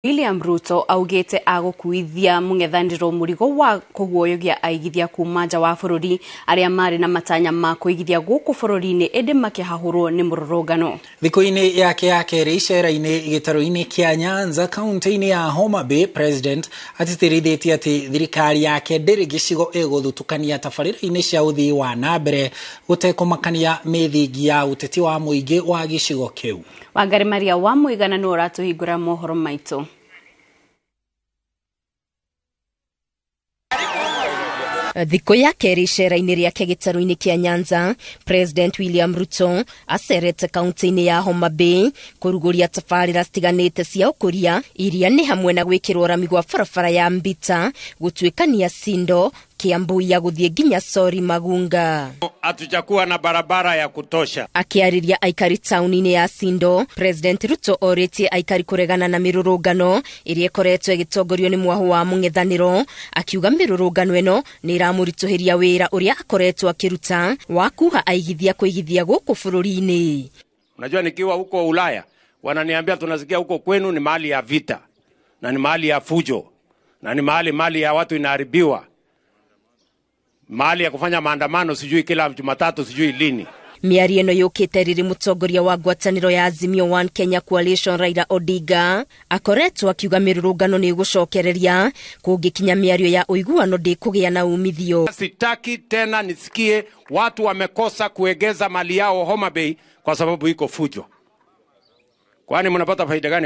William Ruto augite agũkuithia mũng'ethanĩro mũrigo wa kũguoyohia aigithia kuma nja wa bũrũri arĩa marĩ na matanya ma kũigithia gũkũ bũrũri-inĩ ĩndĩ makĩhahũrwo nĩ mũrũrũngano. Thikũ-inĩ yake ya kerĩ icera-inĩ gĩtarũ-inĩ kĩa Nyanza kaunti-inĩ ya Homa Bay, President atĩtĩrithĩtie atĩ thirikari yake ndĩrĩ gĩcigo ĩgũthutũkania tabarĩra-inĩ cia ũthii wa na mbere gũtekũmakania mĩthingi ya ũteti wa mũingĩ wa gĩcigo kĩu. Wangari Maria wa Mũigana nĩwe ũratũhingũra mohoro maitũ. Thikũ ya kerĩ icera-inĩ rĩake gĩtarũ-inĩ kĩa Nyanza, President William Ruto acerete kaunti-inĩ ya Homa Bay kũrugũria tabarĩra citiganĩte cia ũkũria iria nĩ hamwe na gwĩkĩrwo rami gwa barabara ya Mbita gũtuĩkania Sindo Kiambu ya gũthiĩ nginya Sori Magunga. Hatujakuwa na barabara ya kutosha. Akĩarĩria aikari taũni-inĩ ya Sindo, President Ruto orĩtie aikari kũregana na mĩrũrũngano ĩrĩa ĩkoretwo ĩgĩtongorio nĩ mwahũ wa mũng'ethanĩro, akiuga mĩrũrũngano ĩno nĩ ĩramũritũhĩria wĩra ũrĩa akoretwo akĩruta wa kuha aigithia kũigithia gũkũ bũrũri-inĩ. Unajua, nikiwa huko Ulaya wananiambia tunasikia huko kwenu ni mahali ya vita na ni mahali ya fujo na ni mahali mali ya watu inaharibiwa, mahali ya kufanya maandamano sijui kila Jumatatu sijui lini. Mĩario ĩno yũkĩte rĩrĩ mũtongoria wa ngwatanĩro ya Azimio One Kenya Coalition Raila Odinga akoretwo akiuga mĩrũrũngano nĩ ĩgũcokereria kũngĩkinya mĩario ya ũiguano ndĩkũgĩa na umithio. Sitaki tena nisikie watu wamekosa kuegeza mali yao Homa Bay kwa sababu iko fujo. Kwani mnapata faida gani?